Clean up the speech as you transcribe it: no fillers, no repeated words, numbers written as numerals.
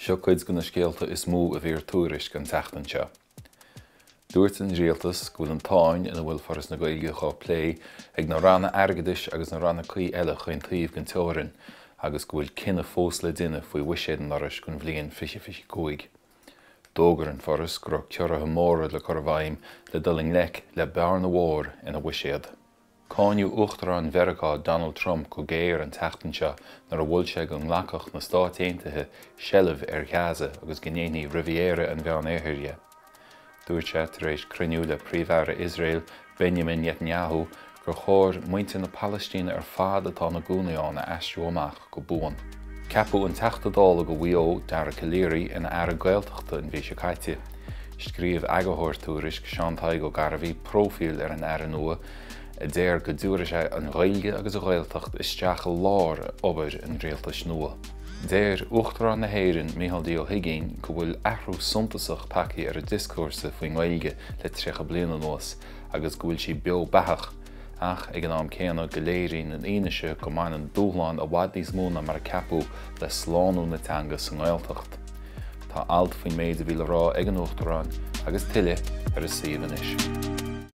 Seo cuid de na scéalta is mó a bhí ar Tuairisc an tseachtain seo. Dúirt an Rialtas go bhfuil an tsáinn ina bhfuil Foras na Gaeilge dhá plé ag na ranna airgeadais agus na ranna cuí eile chaon taobh den teorainn agus go bhfuil cinneadh fós le déanamh faoi bhuiséad an Fhorais don bhliain 2025. D'fhógair an Foras go raibh ciorruithe móra le cur i bhfeidhm le dul i ngleic le bearna mhór ina bhuiséad. Cáineadh Uachtarán Mheiriceá Donald Trump go géar an tseachtain seo nuair a mhol sé go nglacfadh na Stáit Aontaithe seilbh ar Ghaza agus go ndéanfaí Riviera an Mheán Oirthir dhe. Dúirt sé tar éis cruinniú le Príomh-Aire Iosrael Benjamin Netanyahu gur chóir muintir na Palaistíne ar fad atá ina gcónaí ann a aistriú amach go buan. Ceapadh an Teachta Dála do Mhaigh Eo, Dara Calleary, ina Aire Gaeltachta an mhí seo caite. Scríobh eagarthóir Tuairisc, Seán Tadhg Ó Gairbhí, próifíl ar an Aire nua a deir go dtabharfaidh sé an Ghaeilge agus an Ghaeltacht isteach i lár obair an rialtais nua. Deir Uachtarán na hÉireann, Micheál D. Ó hUigínn, go bhfuil athrú suntasach tagtha ar an dioscúrsa faoin nGaeilge le 30 bliain anuas agus go bhfuil sí beo beathach, ach ag an am céanna go léiríonn an fhianaise go mbaineann dúshláin i bhfad níos mó ná mar a ceapadh le slánú na teanga sa nGaeltacht. Tá alt faoin méid a bhí le rá ag an Uachtarán agus tuilleadh ar an suíomh anois.